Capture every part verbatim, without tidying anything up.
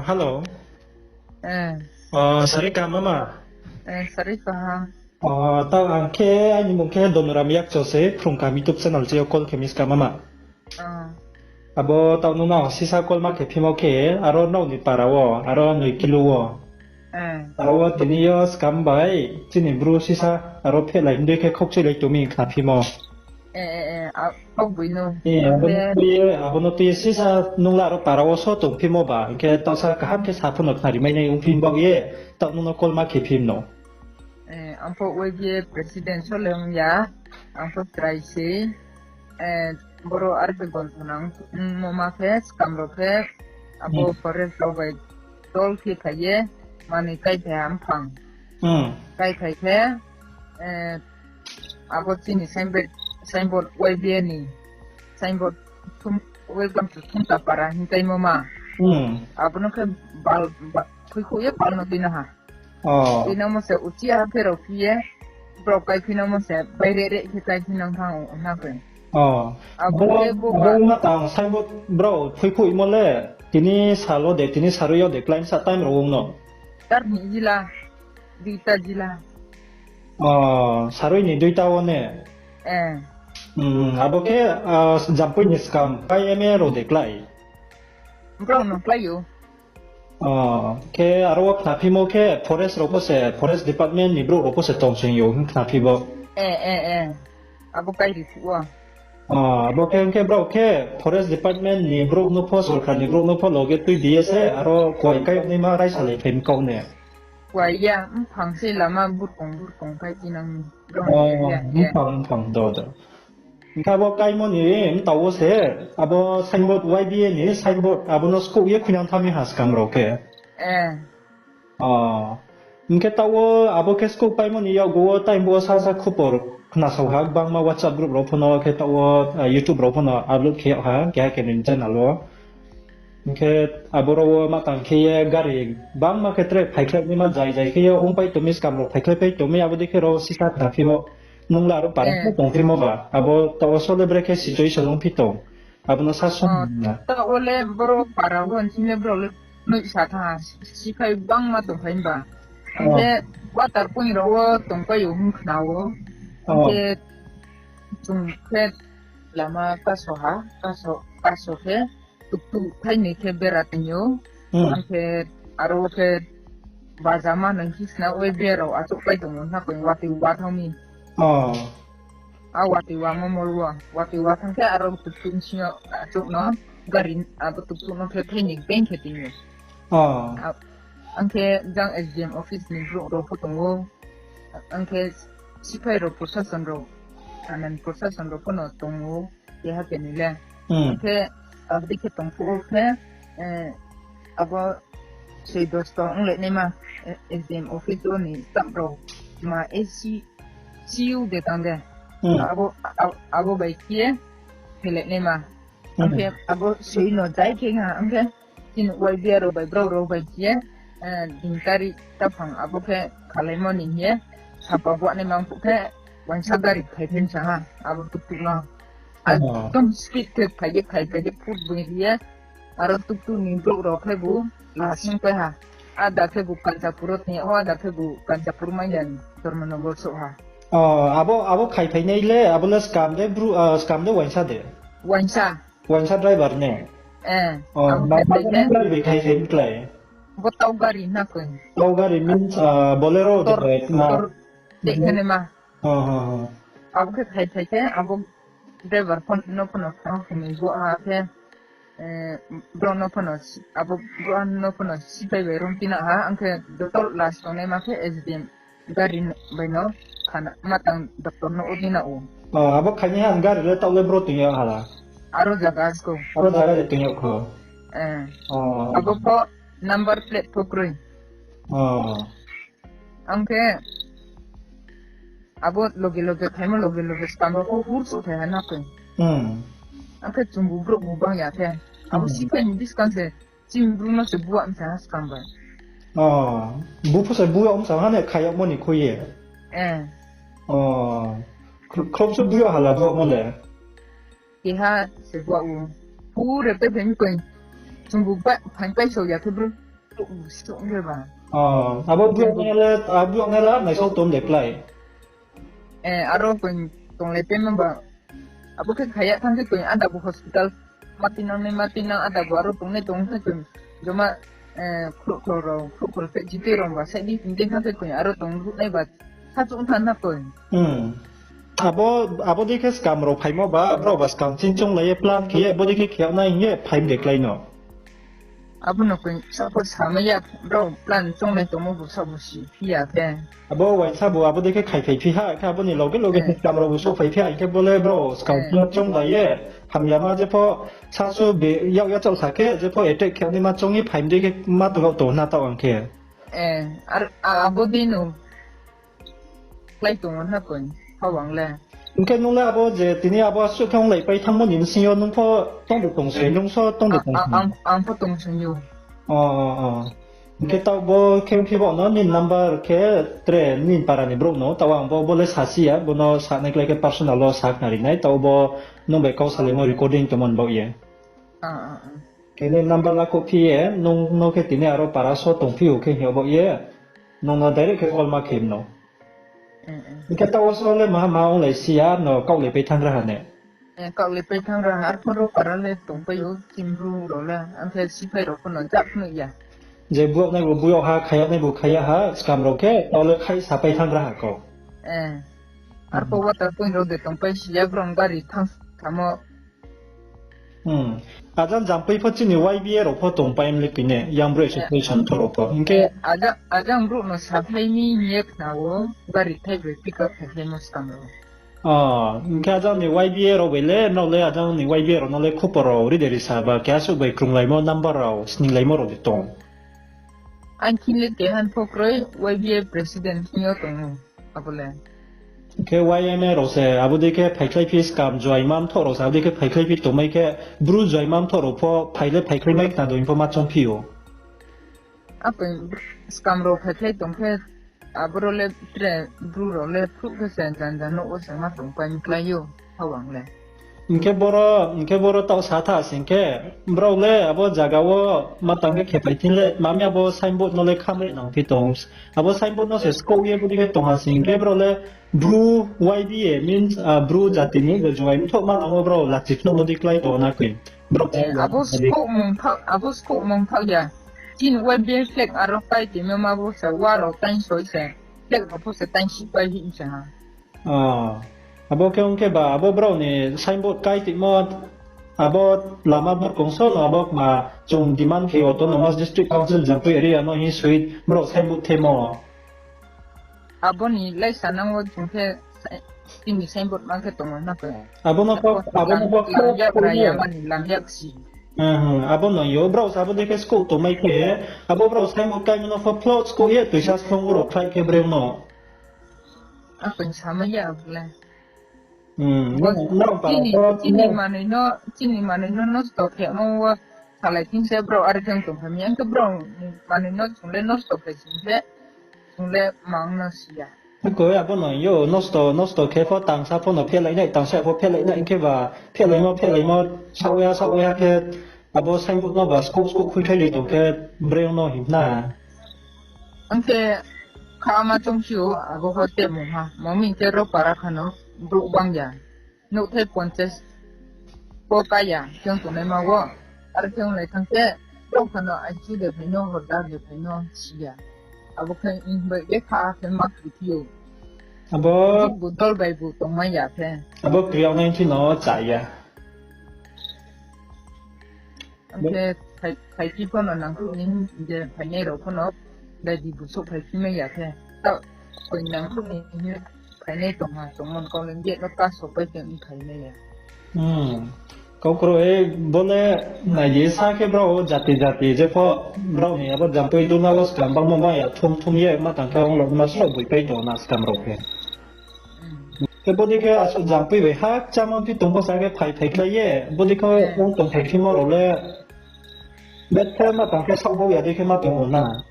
Hello. Eh. Oh, sari kaham mama? Eh, sari kaham. Oh, tao ang khe, aini mung khe Donoram Yakcho se, Phrung Kaham YouTube channel chini yo call khe mi ska mama. Oh. Abo tao nung no sisa call ma khe phimo khe, aro nrao ni para wo, aro noi kilo wo. Eh. Aro wo tini yo skam bai, chini bru sisa, aro phehlai hindui khe khokchuilai tong mi khna phimo. Eh, eh, eh, a, kok bui no. Eh, abo no tui ye, abo no tui ye sisa nung la aro para wo so tong phimo ba, hing khe tao sa kaham khe sa pho no khnari mai nai ong phi baoh ye, tao nung no call ma khe phim no. Eh, ang pho Y B A president so le ong ya, ang pho try se, eh, boro ar khe gol pho nang, mm, mo ma khe, skam rao khe, abo forest rao bai dol khe phai ye, manoi kai phai ha mphang. Hmm. Kai phai khe, eh, abo chini signboard, signboard Y B A ni, signboard thum, Welcome to Thumtapara hing kaimo ma. Hmm. Abo no khe bal, ba, khuikhuh ye bal no tuinang ha. Oh. Tuinangmo se uchi ha pherao phi ye, brao kai phinangmo se baire re khe kai phinang thanng ou na khe. Oh. Abo khe bo ba. Bo ma tang signboard brao khuikhuhmo le, tini sal wo de, tini sarui yo de, klái sa time rao ong no. Tar ni jila, duita jila. Oh, sarui ni duita wo ne? Eh. Hmm, abo khe, ah, Jampui ni skam, pai M A rao de klái? Brao no klái ou. Oh, khe aro wo khna phimo khe forest rao pho se, forest department ni brouh rao pho se tong sing yo hing khna phi bo. Eh, eh, eh. Abo kai ri phuh wo. Oh, abo khe, hing khe brao khe forest department ni brouh no pho, sorkar ni brouh no pho loge tui di ye se, aro kuai kai naima raisa le phaim kau ne. Kuai ya, mphang se lama burkong burkong kai tinang. Oh, mphang, mphang, do, do. Hing khe abo kaimo ni, mtao wo se, abo signboard Y B A ni signboard, abo no skouh ye khuinang thanng mi ha skam rao khe. Eh. Oh. Hing khe taoh wo abo khe skouh paimo ni yakgu wo time bo sasa khupor khnasao ha, gbangma WhatsApp group rao pho no, khe taoh wo, ah, YouTube rao pho no upload khe yag ha, keha khe ni channel wo. Hing khe aboro wo ma tang khe ye gari gbangma khe tre phaikhlai naima jai jai khe ye ongpai tong mi, skam rao phaikhlai pai tong mi, abo dei khe rao sisa khna phimo, nung la aro para khe tong phimo ba, abo taoh wo sole bre khe situation ong phi tong. Abo no sa sung na. Taoh wo le boro para wo hing le brao le noisa thanng ha, siphai gbangma tongphai ba. Hing khe water point rao wo tongpai ou hing khna ou. Hing khe chung khe lama kaso ha, kaso, kaso khe tuktuk thainoi khe bera tong ou. Ang khe aro khe bajama nang khe sna oi bera rao achouhpai tong ou, hna koi watoi wa thanng mi. A watoi wa mo mol wo, watoi wa thanng khe aro tuktuk sing yo achouh no, gari abo tuktuk no khe thainoi beng khe tong ou. Ang khe jang S D M office ni brouh rao pho tong ou. Ang khe siphai rao, prosason rao, thanan prosason rao pho no tong ou. Keha keni le. Ang khe abo dei khe tong phuh wo khe, eh, abo soi dos tong onglai naima, eh, S D M office wo ni staff rao ma A C, C U de tang de. Abo, abo, abo bai khe phelai naima. Ang khe abo soi no jai khe ha, ang khe chini Y B A rao bai, brao rao bai khe, eh, din tari taphang abo khe khalaimo ni hing ye, sapa buah naima phuh khe, uaingsa gari khai phi sa ha, abo tuktuk no. Ekdom speed khe phai ye, phai, phai ye, phut bung ri ye, aro tuktuk ni brouh rao khe bu lasing pai ha. Ada khe bu Kanchanpur wo tong yag ou, ada khe bu Kanchanpur mai ya ni, Dharmanagar souh ha. Abo, abo khai phainai le, abo le skam de, bru, ah, skam de uaingsa de? Uaingsa. Uaingsa driver ne? Eh, abo ma, khai ma phai khe gari bai khai phai klái? Bo tau gari hna koi. Tau gari means, ah, Bolero de, na? Tor, de khe ne ma. Abo khe khai phai khe, abo driver phone no pho no phone khe ni bo ha khe, eh, brouh no pho no, abo brouh no pho no sipai bai rom pina ha, ang khe joto last tongnaima khe S D M gari bai no khana, ma tang doctor no odi na ou. Abo khaini ha gari le taoh le bro tong yag hala? Aro zaga sko. Aro zaga de tong yag kho. Abo pho number plate pho kroi. Ang khe abo loge loge phaimo loge loge skang rao pho hur souhphai ha na khe. Ang khe chungbu brouh bu bang ya khe. Abo siphai ni buskang se chini bru no se bua msa ha skang bai. Buphu se bua msa ha ne khai yagmo ni khui ye. Khro-, khrob se bua hala bua mo le. Keha se bua ou. Pure pe beng koi. Chung bu ba phaing pai so ya khe bru, bru bu song khe ba. Oh, abo bru ne le, abo ne la nai so tom de klái. Eh, aro koi tonglai pema ba. Abo khe khaya thang khe koi ada bu hospital. Mati nang nai, mati nang ada bu aro tongnai tong khe koi. Joma, eh, khruh khruh rao, khruh khruh phe jite rao ba, sai di tinte thang khe koi, aro tong ruh nai ba. Sa chung than na koi. Hmm. Abo, abo dei khe skam rao phaimo ba, brao ba skam ching chung lai ye plan khe ye, abo dei khe khe nai hing ye phaim de klái no. Abo no koi support samai ya, brao plan chongnai tongmo bu sa bu si phi ya khe. Abo waisa bu abo dei khe khai phai phi ha, khe abo ni loge loge khe kam rao bu souhphai phi ha, khe bo le brao skang chung lai ye, hamya ma jepho sasu be yak ya chouh sa khe, jepho attack khe ni ma chong ye phaim dei khe ma tong tong na tao ang khe. Eh, ar, a, abo dei no. Klái tong na koi, hawang le. Hing khe nung le abo je tini abo asuh khe onglai pai thangmo ni bsing yo nung pho tong de tong se, nung so tong de tong se. Ang, ang pho tong se yo. Oh, oh, oh. Hing khe tao bo khe phi bo no nini number khe tre nini para ni brouh no, tao ang bo, bo le sasi ya, bo no sa nai klái khe personal wo sa khna ri nai, tao bo nung bai kau salaimo recording tongmo ni baoh ye. Ah, ah, ah. Khe nini number la kho phi ye, nung no khe tini aro para so tong phi ou khe hing yo baoh ye, nung no direct khe call ma khe no. Hing khe tao so le maha ma onglai si ya no kaohlai pai thanng ra ha ne. Eh, kaohlai pai thanng ra ha, arphuh ro para le tong pai ou, chini bru rao le, ang khe siphai rao pho no jak nuh ya. Je buak nai bu buak ha, khaya nai bu khaya ha, skam rao khe, tao le khai sa pai thanng ra ha kau. Eh, arphuh water point rao de tong pai si ya, brao gari thanng samo. Hmm. Ajang Jampui pho chini Y B A rao pho tong pai mle kine, Young Bru Association tho rao pho. Hing khe ajang, ajang bru no saphai ni hing ye khna wo, gari thai bai pick up khe khe mo skam rao. Oh, hing khe ajang ni Y B A rao bai le, nrao le ajang ni Y B A rao no le khupor rao ri de ri sa ba, keha suh bai krunglaimo number rao, sninglaimo rao de tong. Ang khin le keha pho kroi, Y B A president hing yo tong ou, abo le. Khe Y M A rao se, abo dei khe phaikhlai phi skam juaima mthoh rao se, abo dei khe phaikhlai phi tongmai khe, bru juaima mthoh rao pho, phai le phaikhlai mai khna doi pho ma chong phi ou. Apo skam rao phaikhlai tong khe, aboro le tre bru rao le phruh khe se janja nouh wo se ma tong pai klái ou, hawang le. Hing khe boro, hing khe boro taoh sa tha sing khe, brao le abo zaga wo ma tang khe khepai thing le, mami abo signboard no le khamri nang phi tong. Abo signboard no se skouh ye bodei khe tong ha sing khe, brao le bru Y B A means, ah, bru jati ni je juai mthoh ma nang wo brao lachi phnuh bodei klái tong na koi. Brao abo skouh mung thaoh, abo skouh mung thaoh ya. Chini Y B A flag aro kai timo ma bo se, wa rao taingsoi se, flag rao pho se taingsi pai hing se ha. Oh. Abo khe ong khe ba, abo brao ni signboard kai timo, abo lama burkong so no, abo kma chung demand khe autonomous district council Jampui area no hing soi brao signboard themo. Abo ni laisa nang wo chung khe chini signboard ma khe tong na khe. Abo no pho, abo no pho lam yak na ya mani lam yak si. Abo no yo, brao se abo dei khe skouh tongmai khe, abo brao signboard kaimo no pho plot skouh ye toisa slong ro khlai khe breng no. Akoi samai ya abo le. Chini manoi no, chini manoi no nosto khemo wo salai thing se brao are khe tong kha mi, ang khe brao manoi no chung le nosto khe sing khe, chung le mang no si ya. Koi abo no yo nosto, nosto khe pho tangsa pho no phelai nai, tangsa pho phelai nai khe ba, phelaimo, phelaimo, saoh ya, saoh ya khe, abo signboard no ba skouh skouh khuikhlai ni tong khe breng no hing na. Ang khe kha ma chong si ou, abo pho temung ha. Mami khe ro para kha no, brouh bang ya. Nouhthai ponchas pho ka ya, khe ong tongnaima wo. Are khe onglai thang khe, brouh kha no aichu de phai no, hordar de phai no si ya. Abo khe ing bai le kha khe ma kri phi ou. Abo bu dol bai bu tongmai ya khe. Abo kri yag nai thi no cha ya. Ang khe phai, phaiphi pho no nangkhruh ni hing je phainai rao pho no dadi bu souhphai phi mai ya khe. Taoh koi nangkhruh ni hing phainai tong ha, tongmo ni kau le gate no kaso pai khe ong phai mai ya. Kau kroi, bo le nai di sa khe brao jati jati je pho brao ni abo Jampui duna wo skam bangmo bang ya thum thum ye ma tang khe ong lo ma sroh boi pai tong na skam rao khe. Khe bodei khe asuh Jampui bai ha kchamo phi tong pho sa khe phai phaikhlai ye, bodei khe ong tong phaikhimo rao le bethe ma tang khe saohbau ya dei khe ma tong ou na.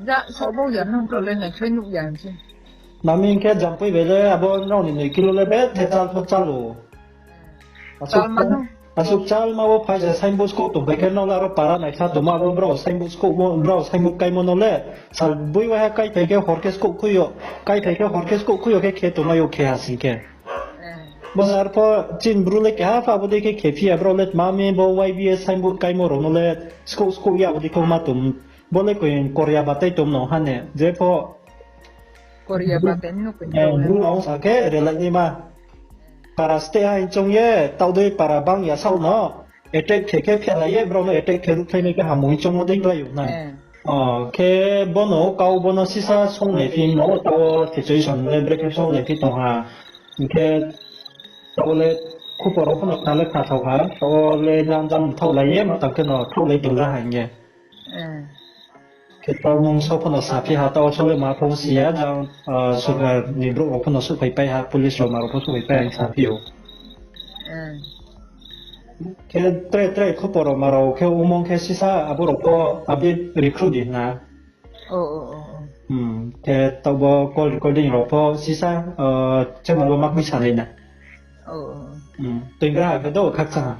Ja, saohbau ya nang rao le naikhlai nuh ya hing se. Mami hing khe Jampui bai le abo nrao ni noi kilo le bethe chal pho chal ou. Chal ma no. Asuh chalma wo phai se signboard skouh tongphai khe nrao le aro para naisa tongma abo brao signboard skouhmo, brao signboard kaimo no le. Sal boi waiha kaiphai khe hor khe skouh khui yo. Kaiphai khe hor khe skouh khui yo khe khe tongmai yo khe ha sing khe. Bo se arpho chini bru le keha pha abo dei khe khe phi ya brao le tma mi bo Y B A signboard kaimo rao no le skouh skouh ya abo dei khe ma tong. Bo le koi koria batai tong no ha ne. Jepho Korea ba tei no koi bru rao sa khe relai naima. Para state ha hing choung ye, taoh dei para bang ya saoh no attack khe khe phelai ye, brao no attack khe ruhphlai nai khe hamung hing choungmo dei klái ou na. Khe bono kau bono sisa songnai phi no, taoh situation le brekhe songnai phi tong ha. Hing khe taoh le khupor rao pho no khna le khna thao ha, taoh le jang jang thaohlai ye, ma tang khe no thaohlai tongra ha hing ye. Khe taoh mung so pho no saphi ha, taoh so le ma pho si ya, jang sorkar ni brouh rao pho no souhphaipai ha, police rao ma rao pho souhphaipai ha hing saphi ou. Khe tre tre khupor rao ma rao khe ongmong khe sisa abo rao pho update rikhruh di na. Khe taoh bo call recording rao pho sisa channel wo ma khui sanai na. Toingra ha khe do khakchang ha.